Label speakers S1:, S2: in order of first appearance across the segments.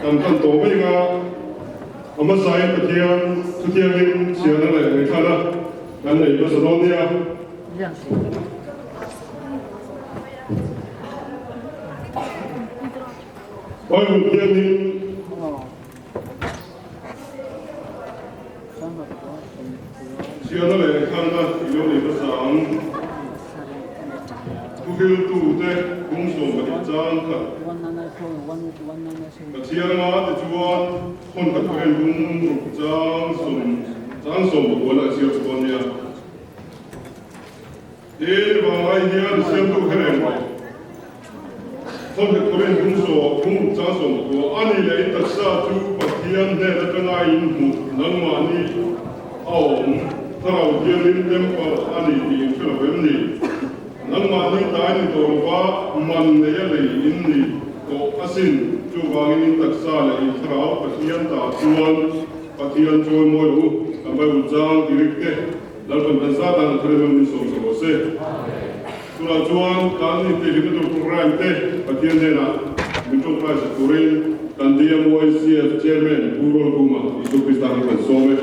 S1: kan tan tawh mai anga a hmasain Pathian thuthiangin chhiarna leh ngaihthlakna kan nei hmasa dawn nia. Bible hianin Chhiarna leh ngaihthlakna i lo nei hmasa ang. Thuhriltute bung 12 chang khat ka chhiar anga tichuan hawn khat pawhin bung ruk chang sawm chang sawm pakua la chhiar chhuah nia. Tin, vanglai hian siamtu kher eng rawh. Thawmhnaw thurin bung saw, bung ruk chang 19 a ni leh in taksa chu Pathian hnen atanga in hmuh nangmahni a awm Thlarau Thianghlim temple a ni tih in hre lo em ni? Nangmahni ta in ni tawh lova man nei a lei in ni tawh asin, chuvangin in taksa leh in Thlarau Pathian ta chuan Pathian chawi mawi rawh u, kan Bible chang Greek te. Lalpan kan zat dan a thar em min sawm sak rawh se. Tunah chuan kan intihhlimna tur programme te Pathian hnenah min tawngtai sak turin kan DMYCF Chairman Pu Rolkhuma Isua Krista hi kan sawm e.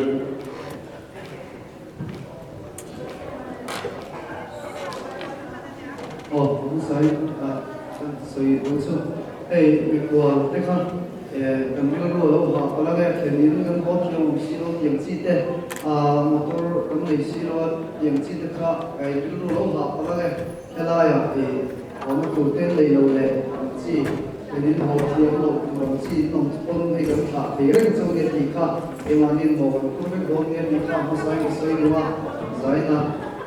S2: Aw, an sawi a, an sawi dawn chu hei mikhual te kha kan rilru a lo hah palh ang e, thlen in kan haw thiam awm si lo tiang chi te, motor kan nei si lo a tiang chi te kha kai rilru a lo hah palh ang e, helaiah awmna tur te an nei lo leh ang chi thlen in haw thiam loh tur ang chi in awm pawn hei kan thlah thei reng chauh nia tih kha keimahni maw kan phur vek dawn nia tih kha hmasa in ka sawi duh a, zaina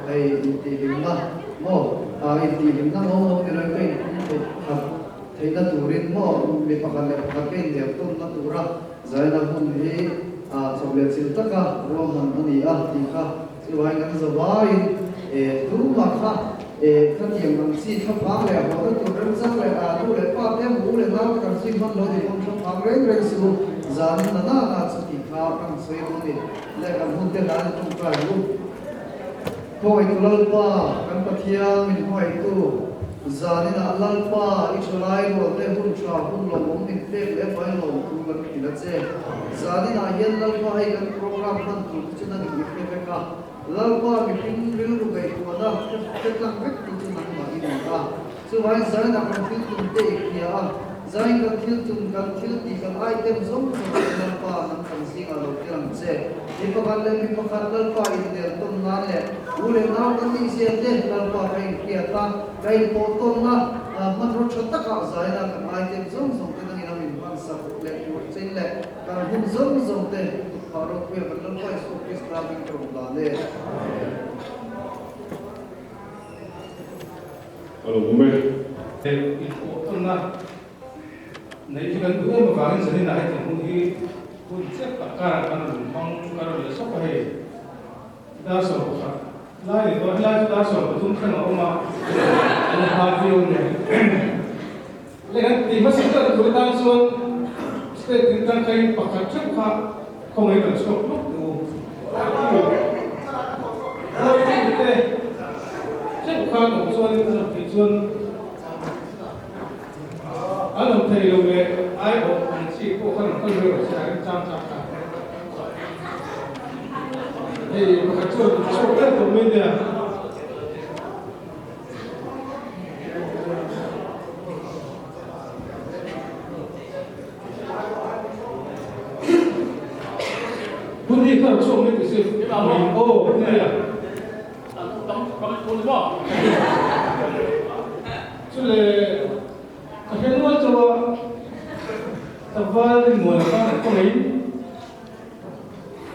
S2: hei intihhlimna maw intihhlimna maw maw ni lo in ka inpum theih khat. Theihna turin maw mi pakhat leh pakhat ka inhnial tawnna tura zaina hun hi chawp leh chilh taka ruahman a ni a tih kha chuvangin kan zavaiin tumah kha khatiang ang chi thlaphang leh hawhna tur remchang leh nu leh pa te mu leh nau te kan zui hman lo tih pawn thlaphang reng reng su zanin na na na chu tih kha kan sawi dawn a ni leh kan hun te hlan in tawngtai u. Khawitu Lalpa, kan Pathian min hmangaihtu, zaninah Lalpa i thalai rualte hun tha hun lawmawm min pek leh vai lawm thu kan hrilh a che. Zaninah hian Lalpa hei kan program hman tur te chu nang in i hre vek a, Lalpa mihring rilru ngaihtuahna hre tlang vek tu chu nangmah i ni a. Chuvangin zaninah kan thil tum te i hria a, zain kan thil tum, kan thil tih, kan item zawng zawng te Lalpa nang kan zingah lo tel ang che. Mi pakhat leh mi pakhat Lalpa innel tawn nan leh u leh nau kan nih zia te Lalpa ka inhriat a, ka inpawh tawnna hmanraw tha takah zaina kan item zawng zawng te nangin a min hmansak leh tur chin leh kan hun zawng zawng te kut phah ropuia kan Lalpa Isua Krista hming ka rawn dan e.
S1: A lo awm e.
S3: Inpawhtawnna neih hi kan duh em avangin zaninah hetiang hun hi hun chiah tak karah kan rawn hmang kar leh sawk a hei. Dar 11 lai ni tawh a, helai chu dar 13 thleng a awm a, an hma viau nen. Leh kan tih hmasa ber tur atan chuan state tin tangkaiin pakhat theuh kha khawngaih kan chhuak lawk teh u. Hruaitute theuh khan awm chuanin an awm theih chuan an awm thei lo leh aiawh ang chi pawh khan rawn kal mai rawh se a remchang chak kha. Hei pakhat chuan chhuak ber tawh mai nia. Hun hi kha chhuak mai tih si. Aw, nia. Chule ka hre nual chauh a, tlangval rinmuan a tan ka ngei.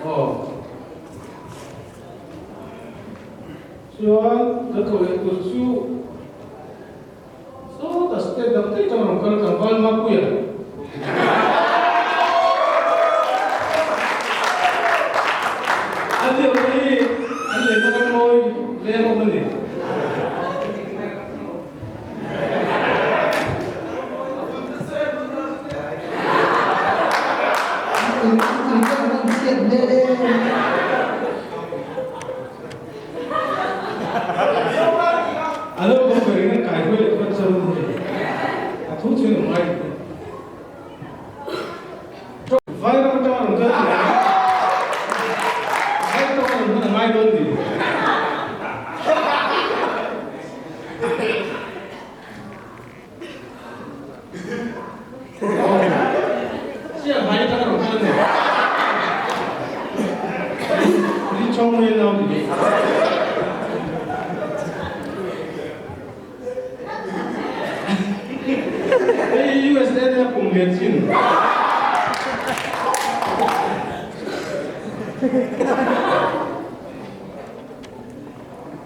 S3: Aw. Chuan ka thaw leh tur chu sawta state dang daih tang rawn kal tlangval Mapuia. A tir hi an lehna kan ngawi leng awm a ni. A lo kawng ber in a kai huai leh phawt chuan a ni. A thu chu in awm ngai tih. Vai ram atanga rawn kal ni a, vai tawng a rawn hman a ngai dawn ni. Chiah vai atanga rawn kal ni. Li Chong Wei nau ni. Hei USA te a kum lian chin.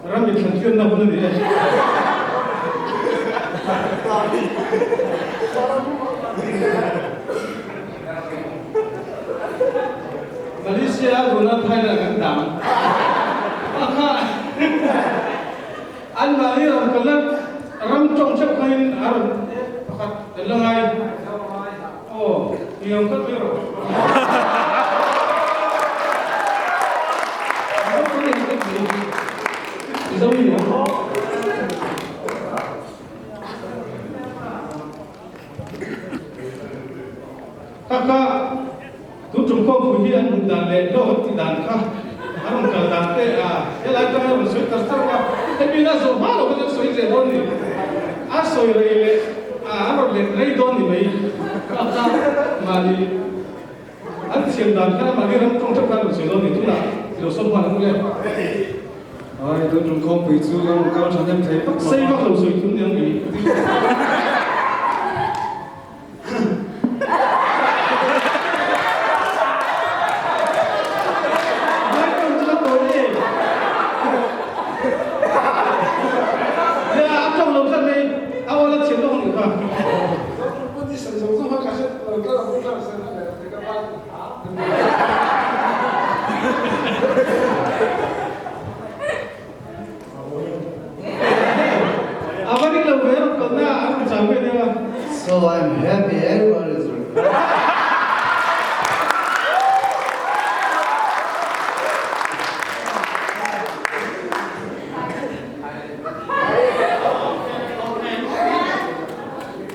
S3: Ram in thlan fianna hun a ni e. Malaysia a tuna Thailand kan dang. Akha. Anmahni rawn kalna ram tawng theuh khain a rawn pakhat kan la ngai. Aw, i rawn kal mai rawh. Mizo mi ni a. Kaka, tun tum khawmpui hi an hmuh dan leh hlawh an tih dan kha a rawn kal dan te a helai atanga rawn sawi tar tar a, hemi ina zawh hma loh kha chuan sawi zel dawn ni, a sawi rei leh a rawn let rei dawn ni mai. Kaka, mahni an thiam dan khan mahni ram tawng theuh khan rawn sawi dawn ni, tunah i lo sawm nghal ang le.
S4: Ai, tun tum khawmpui chu kan rawn kal thahnem thei vak
S3: lo. Sei vak lo sawi tum ni ang i.
S2: So I'm happy everyone is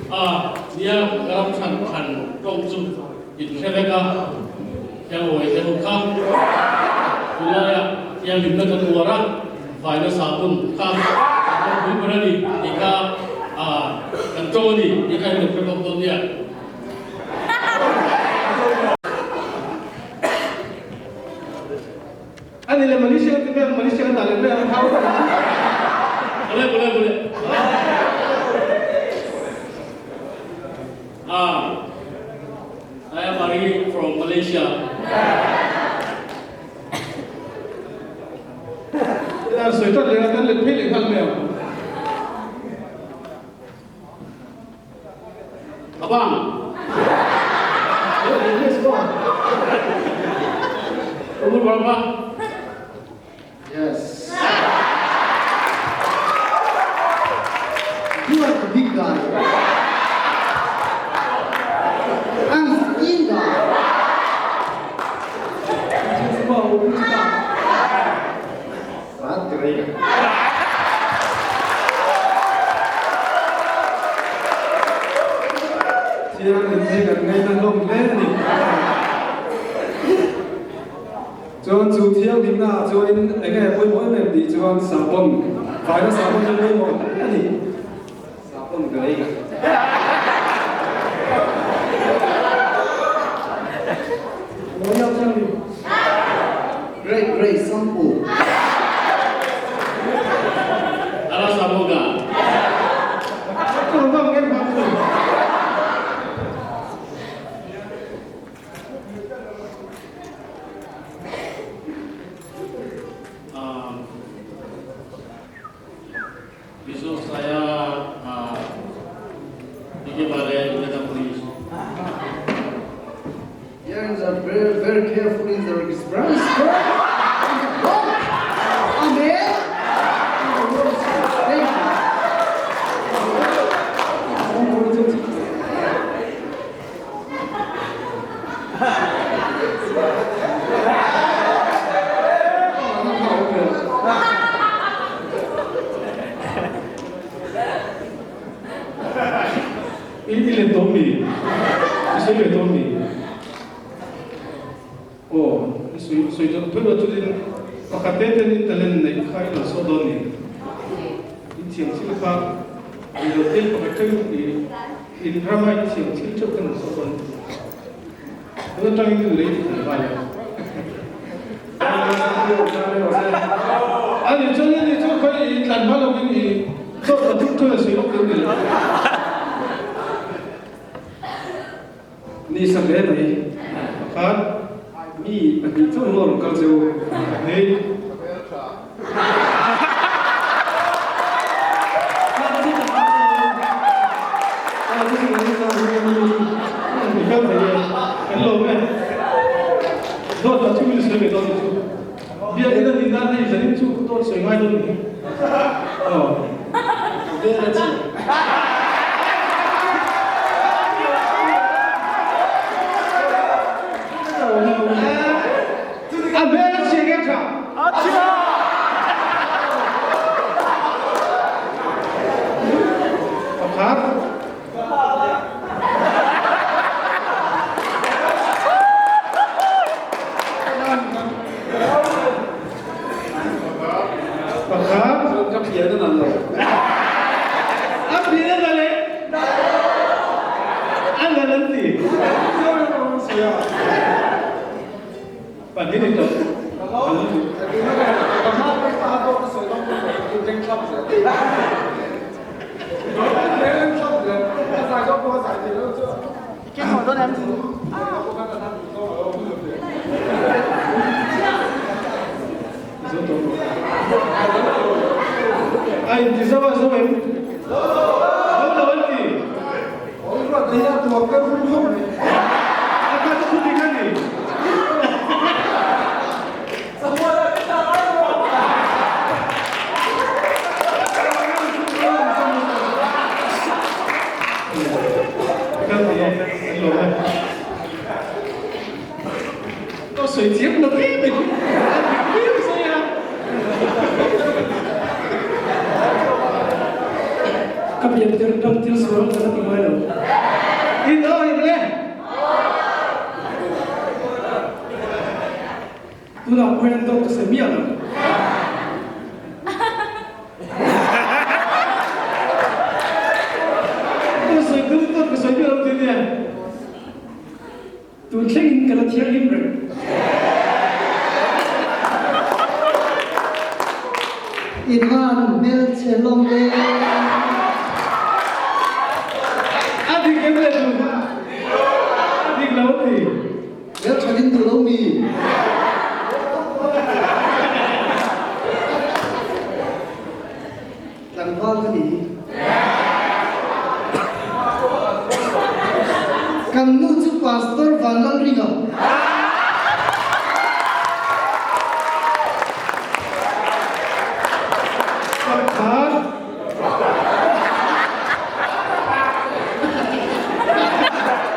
S5: A, nia ka ram chhan chhan tawng chu in hre vek a, Thiangawi te ho kha tunlaiah thianghlimna kan uar a, faina sahbun kha kan ropui ber a ni tih kha kan tawng a ni tih kha in lo hre bawk dawn nia.
S3: A ni le Malaysia ti vel Malaysia kan dah leh mai ang thau.
S5: Boleh boleh boleh. Ah, I am Ari from Malaysia.
S3: Ila soi tat leh kan let phei leh nghal mai ang.
S5: Abang. Umur berapa?
S2: Yes. You are the big guy. I'm thin guy.
S3: 这什么我不知道。
S2: Not great.
S4: Thianghlim hi kan ngaihna hlawm hle a ni. Chuan chu thianghlimna ah chuanin eng nge pawimawh em em tih chuan sahbawn, faina sahbawn chu pawimawh hle a ni.
S2: Sahbawn ka lei. Great great shampoo.
S5: Ala samoga. Besok saya pergi balai jaga polis.
S2: Parents are very, very careful in their express. Amen. Thank you.
S3: I i let dawn mi? I sawi ve dawn mi? sawi deuh pheuh a chutin pakhat te ten in talent neih kha i lo saw dawn ni. In thiam thil kha i lo tel pakhat theuh in i in rama in thiam thil theuh kha lo saw dawn ni. Tun atangin in lei thei nghal a. Ani chuan ani chu khawi i tlan hma lovin i dawt pathum thun a sawi lawk dawn ni lo.
S4: Ni sa hle mai. Pakhat, mi pahnih chauh maw rawn kal cheu? Pahnih.
S3: A hmel a chhia nge tha? A chhia! Pakhat. Pakhat.
S4: Ka pian a nalh lo.
S3: A pian a nalh e? A nalh an ti. Pahnih ni tawh. A inti zo a zo em? Zo lo an ti. A kha chu thudik a ni. Ka sawi chiang lo em em a dik viau sawi a.
S6: Ka pian tir dang thil sual ka la ti ngai lo.
S3: In awi le.
S6: Tunah pawh hian dawt ka sawi miah lo.
S3: Ka sawi tum dawt ka sawi miah lo ti nia.
S6: Tun thlengin ka la thianghlim reng.
S2: Ivan hmelchhe lawm e.
S3: A dik em le duh kha? A dik lo a ti.
S2: Hmeltha in duh lo mi? Tlangval ka ni hi. Kan nu chu Pastor Vanlalringa.
S3: Pakhat.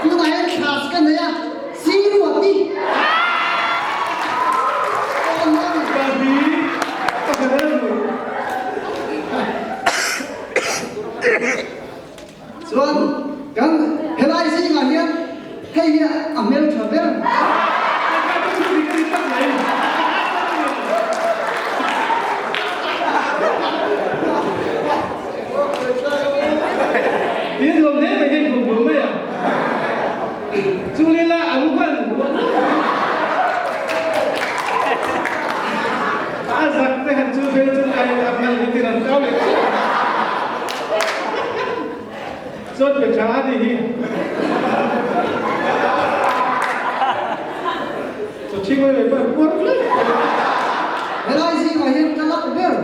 S2: Tunah hian class ka nei a, Siruati.
S3: Pahnih. Pakhat a duh.
S2: Chuan kan helai zingah hian hei hi a hmeltha ber.
S3: A zak te han chu phei chu ai a hman hi tin an kau leh chiah a. Chuan pe tha a ni hi. Chaw thing mai mai pawh puar hle.
S2: Helai zingah hian ka lak ber.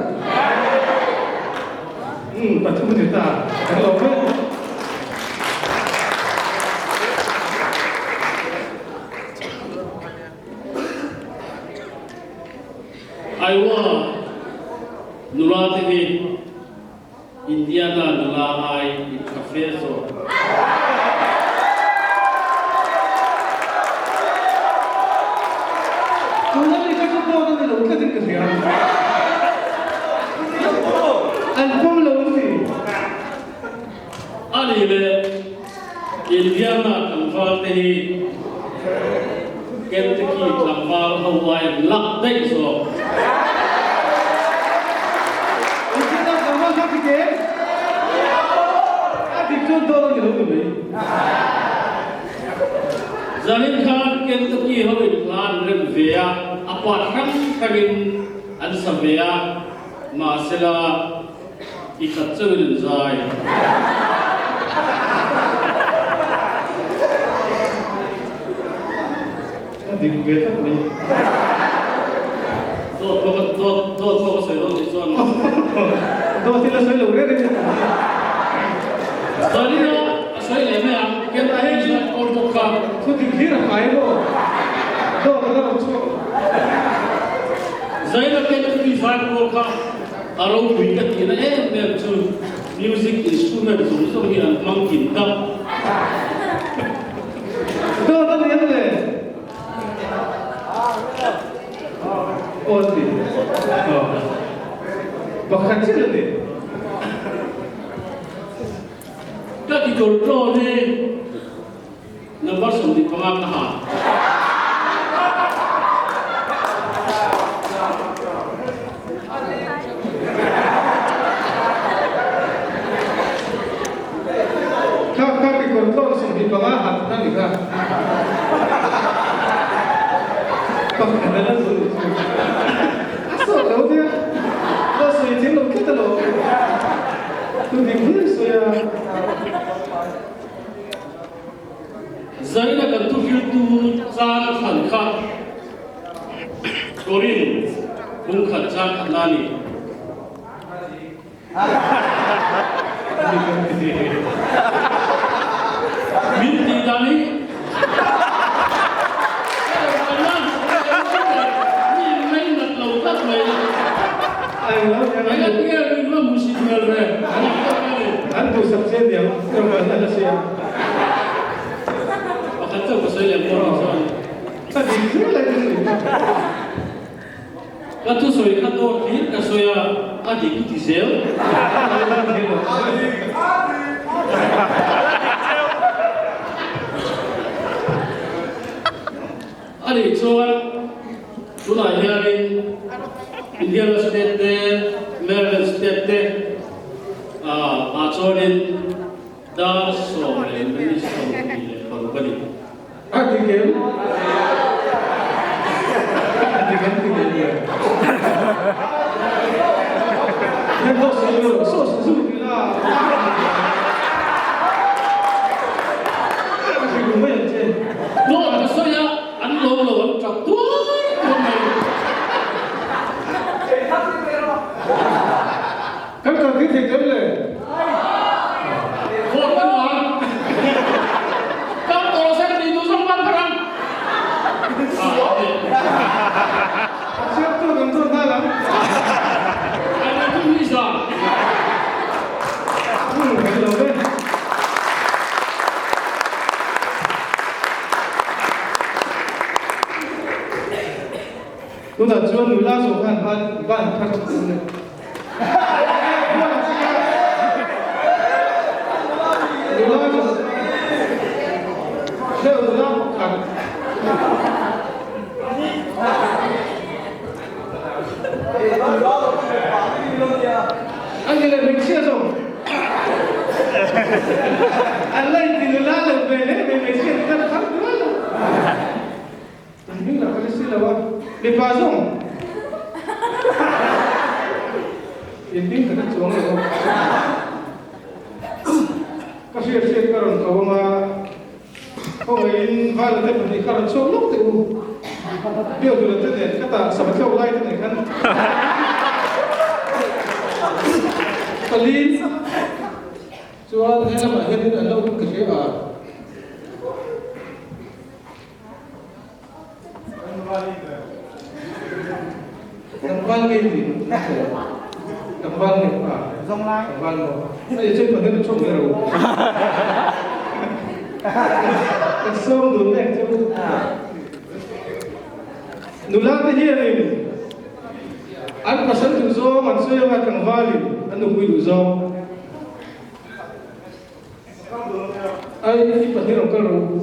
S3: Umm pathum ni ta kan lo mek.
S5: Iowa nula te hi Indiana nula ai in tha fe zawk.
S3: Tuna mi kha chu dawt a ni lo tlat in ka hria. An pawm lo an ti.
S5: A nih leh Indiana tlangval te hi Kentucky tlangval ho ai an luck daih zawk.
S3: Engtin a tlangval kha ti ke? A dik chuan dawn a ni lo ni mai.
S5: Zanin khan Kentucky ho in hla an rem ve a, a part hrang hrangin an sa ve a, mahsela i khat chauhin an zai.
S3: A dik ve tlat mai.
S5: Dawt pawh ka dawt dawt pawh ka sawi dawn tih chuan.
S3: Dawt hi la sawi lo reng reng.
S5: Zanin a a sawi leh mai ang. Ken a hei chu kawl bawk kha.
S3: Thu dik hlir a fai maw? Dawt a la rawn chhuak lo.
S5: Zaina ken a tui zai kawl kha a ropui ka tihna em em chu music instrument zawng zawng hi an hmang kim tak.
S3: Dawt a ni em le? Aw ti. Pakhat chiah a ni.
S5: Ka ti tur tlawn hi number 25 ka ha.
S3: Kha kha ti tur tlawn 25 hat na ni kha. Pakhat a la zu ni chu. A sawt lo nia. Ka sawi thil lo tlat alawm. Tu dik hlir sawi a.
S5: Zaina kan thuhriltu chang thlan kha Korin bungkhat chang khatna a ni. Min tih dan hi mi ngainat lo tlat mai. Enga tinge min la hmusit hmel ve?
S3: An duhsak che niang emaw an la sia.
S5: Pakhat chauh ka sawi leh pawh ni chuan.
S3: Ka dik zel lai ka sawi.
S5: Ka thusawi kha dawt hlir ka sawi a, a dik i ti zel. A nih chuan tunah hianin Indiana State te, Maryland State te ah chuanin dar 10:26 a ni.
S3: A dik em? A dik em ti ngei nge? Heng ho sawi lo, saw saw zui ti la. A dik lo mai ang che.
S5: Dawt ka sawi a, an lo lo an tap tuar tuar mai.
S3: Kan kal tir thei tel le.
S5: Phone kan van. Kan tawh se ti tu zawng van pharang.
S3: A chiang tu kan zawn nghal ang.
S5: Ai na tu ni zan.
S3: Hun kan lo ve. Tunah chuan nula zawh khan ban ban thar chu tum le. Mipa zawng in ding ka chuang lo ka hriat hriat ka rawn ko anga khawngaihin vala te pahnih ka rawn chhuak lawk teh u biak dula te nen ka tah sama thlawk lai te nen khan pali chuan he lamah hianin an lo ka hria a. Tlangval ngei ti tlangval ngei pa tlangval maw hei chen pahnih an chawk mai ro kan sawm dun mek chu nula te hianin an pasal duh zawng an sawi anga tlangvalin an nupui duh zawng Ai i pahnih rawn kal rawh u.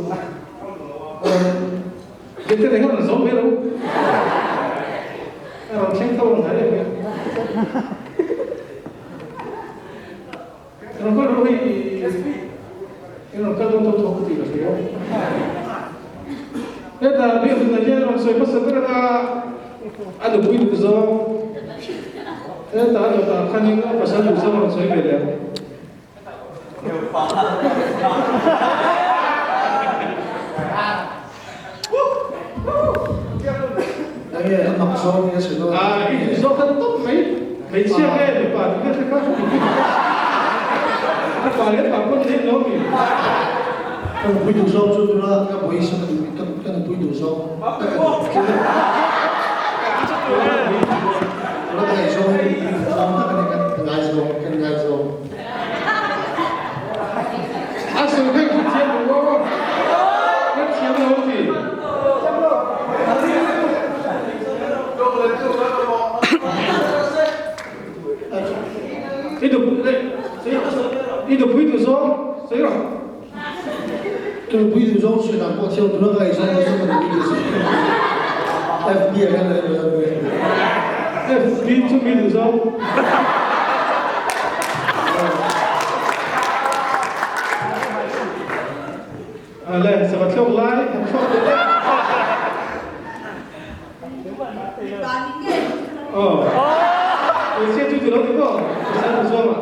S3: Zirtir eng a rawn zawm mai lo. A rawn thleng tho ang hnai em em. Rawn kal rawh hei i rawn kal dawn tho tho ka tih ka hria. Heta Biakzuna hian rawn sawi hmasa ber anga a nupui duh zawng heta a dawtah khanin a pasal duh zawng a rawn sawi ve leh ang.
S2: Enge a mak zawng in a sawi dawn a?
S3: I duh zawk kha tawp mai. Hmeichhia nge mipa tih kha hre kha. Mipa leh pa pawn nei lo mi.
S2: Ka nupui duh zawng chu tuna ka buai sawn a duh ka nupui duh zawng ka ka duh tuna ka ngaihzawng hi ka nupui duh zawng tak a ni ka ngaizawng ka ngaizawng.
S3: A sawi kha i thiam lo aw. Ka thiam lo ti. I duh i duhpui duh zawng sawi rawh.
S2: Ka nupui duh zawng sawi dan pawh thiam tuna ka ngaihzawng duh zawng ka nupui duh zawng. FB ah hian a en lo.
S3: FB chu mi duh zawng. Le sava thlawk lai han thlawk leh daih. Aw. Hmeichhia chu ti lo ti maw? Pasal duh zawng ah.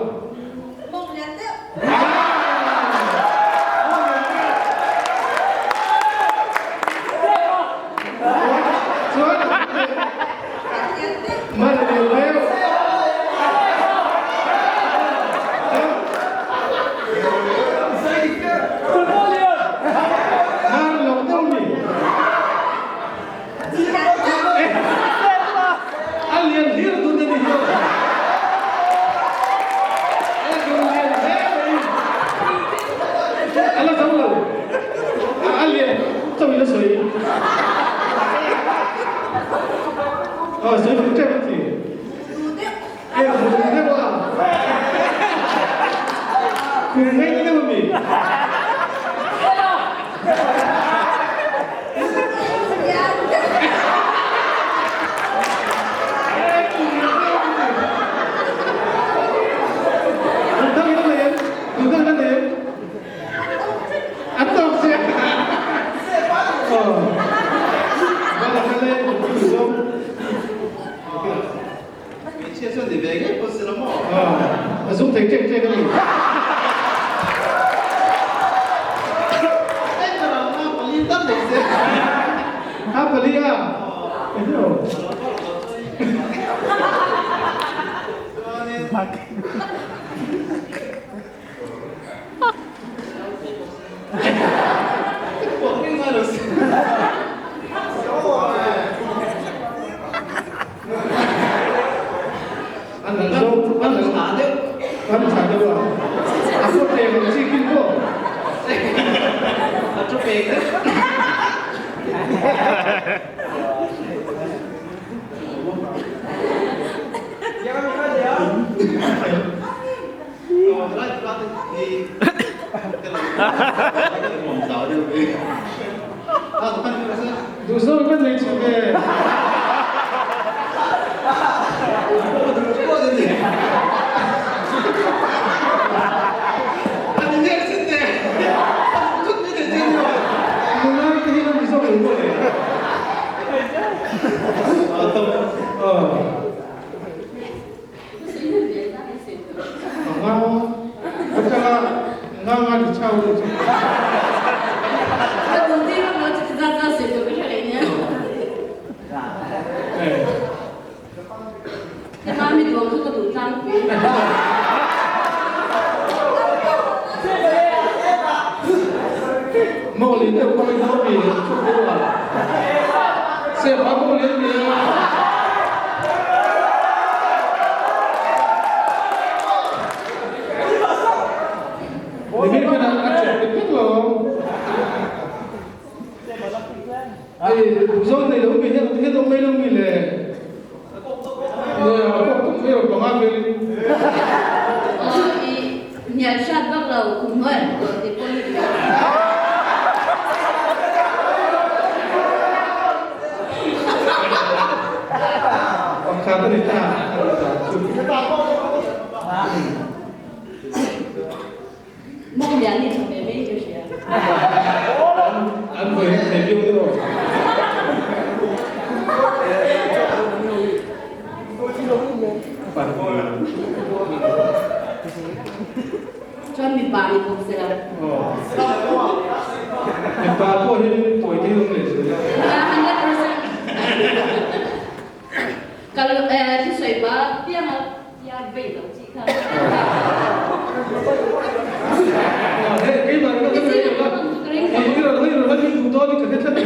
S3: A lian hlir dun a ni hi aw. A dun lian hle mai. A la zo lo. A lian chauh in a sawi. Aw sawi fuh tep a ti. E a fuh deuh a. Kum ngei na deuh a mi.
S2: Hmeichhia chuan ni ve ngei pawh si lo maw?
S3: A zum thei ṭek ṭek a ni. A pali a? Eng An an zo an an thla deuh an thla deuh a a pawt leh ang chi kin maw
S2: a chu pek deuh
S3: Duhzawng ka nei chhe ve. Nula te hi an Mizo lo maw le? Mawli deuh pawh in awm i chu pawh a Sepa mawli an ni a. Nimin khan a chep dik vek lo. Ei zawn nei lo mi hian hian awm mai lo mi le. Nia a kawk tawp mai lo panga velin.
S7: Aw i hnial hriat vak lo kum hnuai an tawh tih pawh hi.
S3: Pakhat a ni ta.
S7: Mawng lian hi tha ve mai ka hria.
S3: An vawi thei viau deuh.
S7: Chuan mipa ni bawk se la.
S3: Mipa pawh hi tawi thei awm leh zel a.
S7: 100%. Kal thusawi pa pianga tia vei lo chi kha.
S3: Hei keimah ringawt ka sawi lo la. Eng i rawn hawi rawn hawi duh dawn in ka hre tlat mai.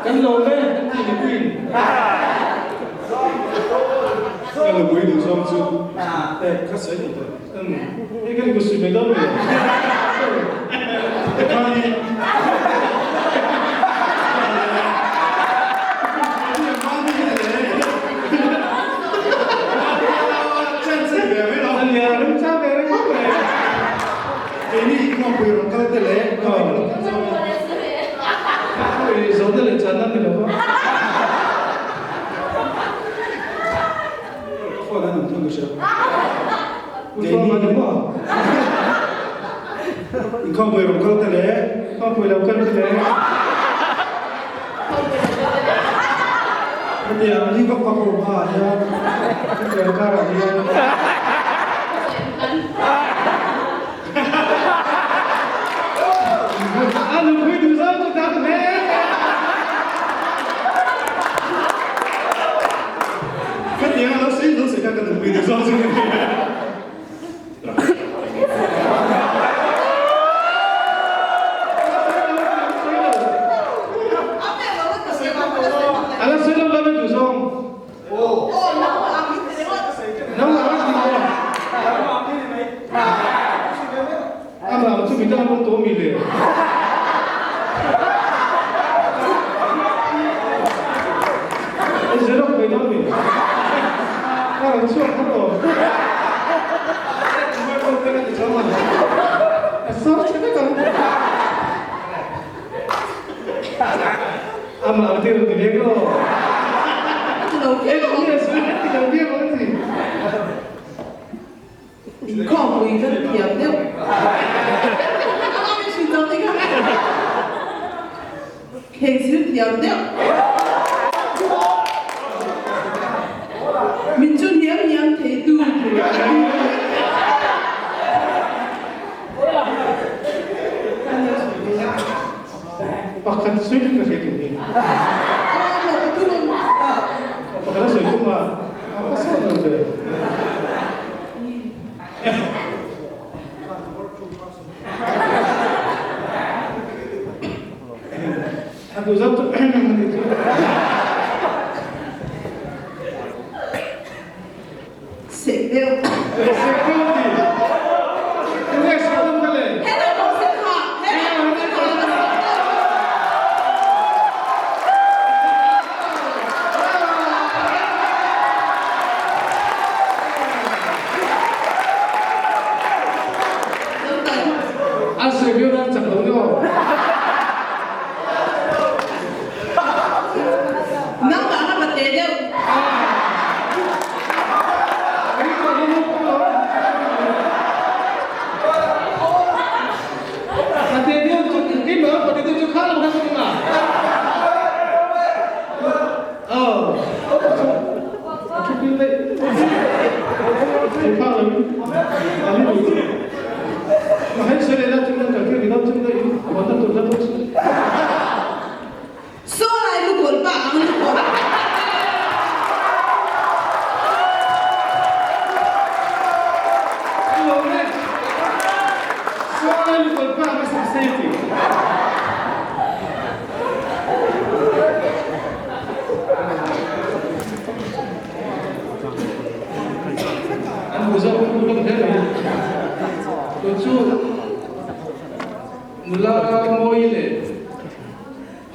S3: Kan lo ve an ti mipuiin.
S4: Ka nupui duh zawng chu pek kha sawi lo tawh.
S3: Hei ka nupui sawi mai dawn mai.
S4: Keini inkhawmpui rawn kal te leh ka lo kal zawk a.
S3: Zawhna leh chhanna ni lo va.
S4: Ka phone an awm thung ka hria.
S3: Keini ni maw?
S4: Inkhawmpui rawn kal te leh.
S3: Inkhawmpui lo kal te leh.
S4: Hetiang ni vak vak ho hmaah hian.
S3: Hetiang karah hian. A nupui duh zawng chu tak hle.
S4: Khatiang a lo sawi lo sawi kha ka nupui duh zawng chu ka ni.
S3: A la sawi lo la duh zawng. Amah ang chu midang an awm tawh mi le? Xerox mai dawn mi? A rawn chhuak kha aw. A sar chhe vek ang. Amah ang te rawn ti ve ka aw.
S8: Inkhawmpui kan thiam deuh. Khengsil thiam deuh. Min chu hniam hniam thei tu tur.
S3: Pakhat sawi ka hre duh ni. Pakhat a sawi tum a, a va sawi lo ve. A duh zau chu a ni chu.
S8: Sek deuh.
S3: Sek deuh ti. Enge sek deuh kha le?
S8: Hello lo sek ha. Hello lo sek ha.
S3: A sek deuh nan chak lo ni aw.
S8: Nangmah kha va te deuh. Saw lai lu kawl pa ang lu kawl.
S3: Nula mawi leh.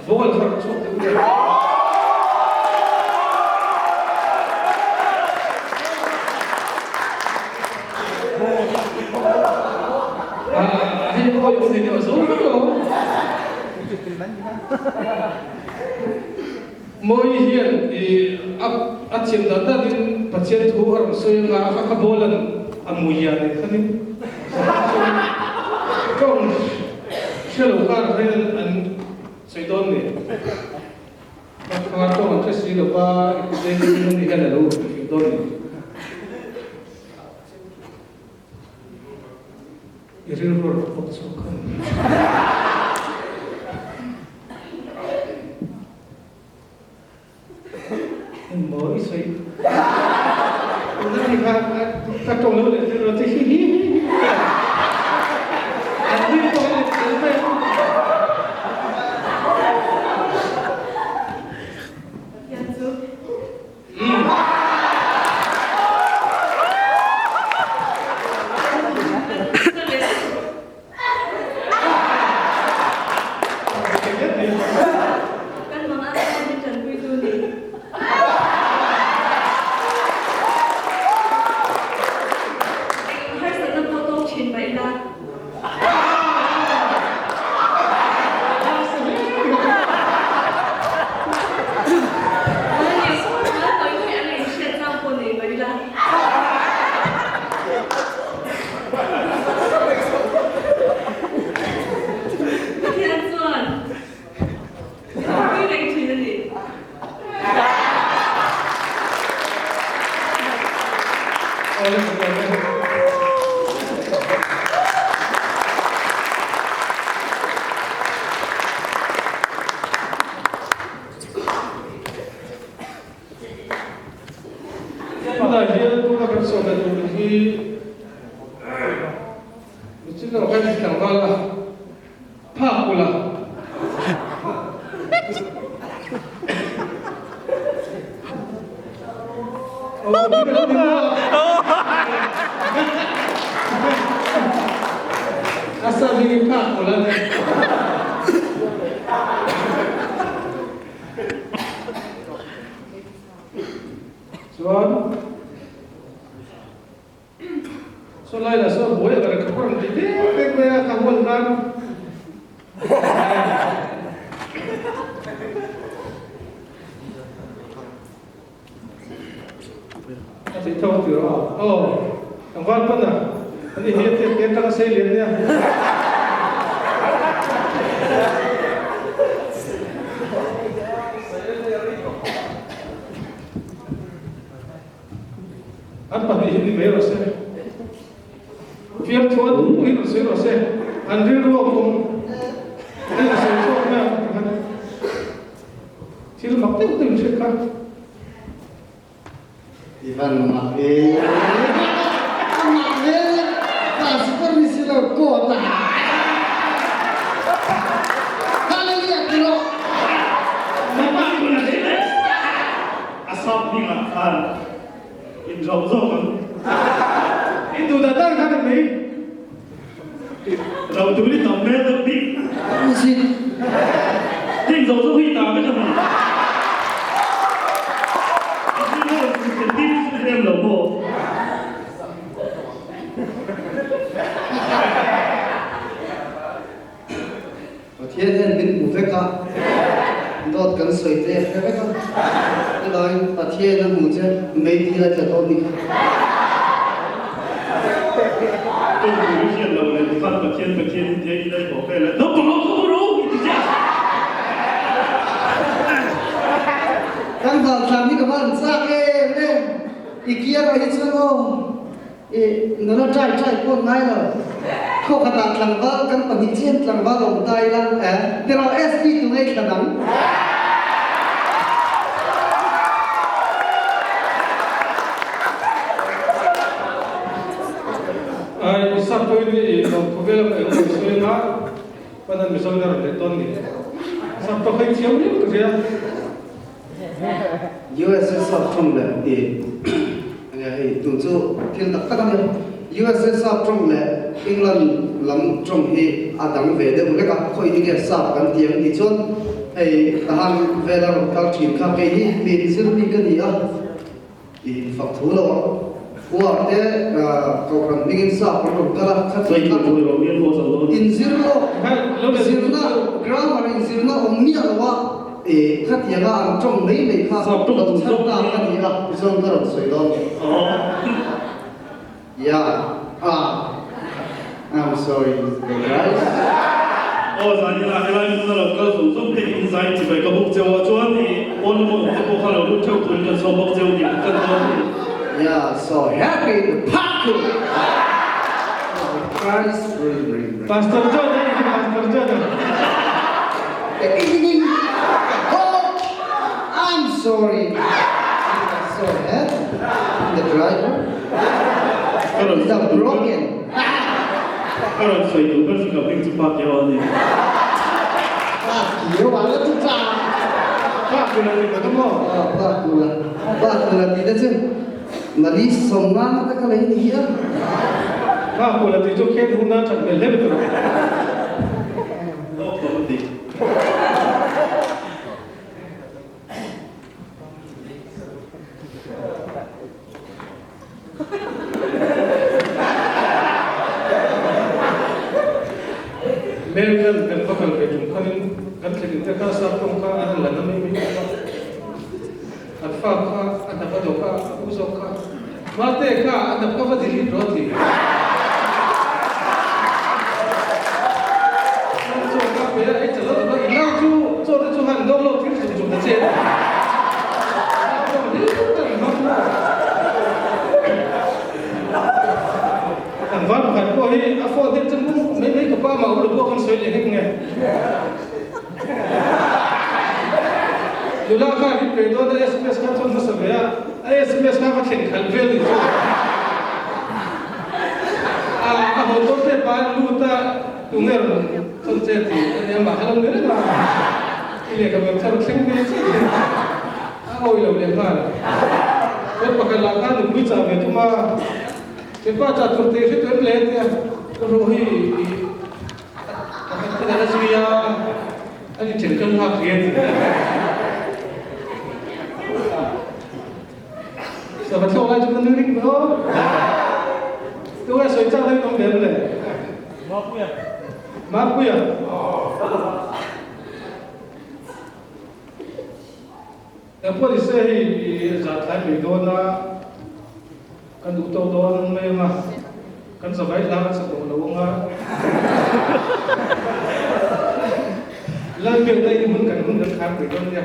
S3: Ball kha rawn chhuak deuh deuh. Hei pawh i awm deuh zo vek lo. Mawi hian i a thiam dan danin Pathian thu a rawn sawi anga a kha ball an a mui a nen khanin tawng hre lo kar hian an sawi dawn ni. Bakha tawng an hre si lo va i kuteng in ani hian a lo hrilh dawn ni. I rilru a rawn pawk chhuak kha ni. Engmaw i sawi? Tuna khi kha ka tawng lo leh rilru che hi hi hi hi. An ri pawh hi leh mai ang.
S9: Pathian chu. Kan mang a chuan min tanpuitu ni. Eng harsatna pawh tawk thin mah ila. Pathian chuan min awmpui reng thin a ni.
S3: Tunah hian tuna kan sawi leh tur hi Michil erawh khan in tlangval a phak ula. A sa bik in phak ula ni. Chuan saw lai lah saw buai a ka rawn ti dek dek mai a ka hual khan a ti tho ti rawh aw tlangval pawn a ani hi a tiat te atanga sei lian nia. An pahnih hi ni mai rawh se. Fiamthu an duh pawhin rawn sawi rawh se. An rilru a awm an la sawi chhuak mai ang tikhan thil mak deuh deuh in hriat kha.
S2: I van mak e. A mak e. Pastor ni si lo court ah. Hallelujah ti rawh.
S10: A sap hmingah khan in zawk zawk ang.
S3: In duh dah dan khan in mai.
S10: Lo tur i tam hmel deuh bik. Heng zawk zawk hi i tam vek a ni. A hming ho in thlen tir chu em lo maw?
S2: Pathian hian min hmu vek a, dawt kan sawi te a hre vek a, chulaiin Pathian a hmu che mei thil a tla dawn ni kha.
S10: Tawng tur i hriat loh leh tikhan Pathian Pathian in tia i lei bawk vel a, naupang ho kha ru i ti chiah.
S2: Kan vantlang hi ka va han chak em em, i kiar ah hi chuan aw. I nula trai trai pawh ngai lo. Khaw khatah tlangval kan pahnih chian tlangval awm ta ila eh tiraw SP tu ngei thla dang.
S3: Ai sap pawhin i lawmthu vel a eng emaw sawi anga panan Mizo in a rawn leh dawn ni. Sap pawh kha i thiam riau ta ria.
S2: USA sap thawng leh i enge hei tun chu thil tak tak a nia. USA sap tawng leh England lam tawng hi a dang ve deuh hlek a, khawi hi nge sap kan ti ang tih chuan hei tahan vela rawn kal thin kha kei hi mi inzir mi ka ni a, i infak thu lo ang. Khua te kohhran hmingin sap an rawn kal a, kha ti kha inzir lawk zirna grammar inzirna awm miah lo a, khatianga an tawng mai mai kha lo chhan ta ka ni a, tichuan ka rawn sawi dawn. Yeah, ah, I'm sorry guys.
S10: Aw zanina helai hmuna lo kal zawng zawng te in zai chibai ka bawk cheu a chuan i pawn lama awm te pawh kha lo lut theuh turin kan sawm bawk cheu tih kan kan dawn a ni.
S2: Yeah, so happy to party! Christ bring bring bring.
S3: Pastor John a nih hi Pastor John a.
S2: Oh, I'm sorry. So happy. The driver is a broken.
S10: Ka rawn sawi duh ber chu ka hming chu Pa Kio a ni.
S2: Pa Kio a la chu ta.
S3: Pa Kula ni ka maw?
S2: Pa Kula. Pa Kula tih te chu Mali sawmnga na te kha lei ni hi a.
S3: Pa Kula tih chu khen hun a that hmel hle mai tawh.
S10: Aw ka ti.
S3: Maryland kan va kal ve tum khanin kan thlenin te kha sap tawng kha an han la na mai mai bawk a. An fa kha a hnap a dawk a, a u zawk kha Mate kha a hnap kha va delete rawh a ti. Chaw kha pe a, ei chalo tak a, i nau chu chaw te chu han dawng lo thil zuk zuk ta che. Nau pawh hlim tak in hmang maw. Tlangval pakhat pawh hi a phone hi chu mai mai ka pa mah u lo pawh kan sawi leh nghek nge. Nula kha rin ve dawn a sms kha chuan hmasa ve a, a sms kha va thlen khalh vel ni chu. A a haw dawn tep a, lut a tunge rawn thawn che tih a nia mah kha lo ni reng a, i lehkha rawn thar thleng ve che tih a awi lo leh nghal. Chuan pakhat lah kha nupui chah ve thung a, Kepa chah tur tih hre tuem le tia ka rawh hi i Pakhat khat a la zui a, a ni then kan nghak hle a ni. Sava thlawk lai chu ka nui ring mai aw. Tunge sawi chak deuhin awm ve em le? Mapuia. Mapuia. Engpawh ni se hei i zah thlai mai dawn a, kan duh tawk dawn mai ang a, kan zavai hla kan sa tawh lo ang a. Lalbiakna in hmun kan hun kan khar mai dawn nia.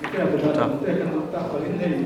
S3: Enge a bulah te kan duh tak palhin hei.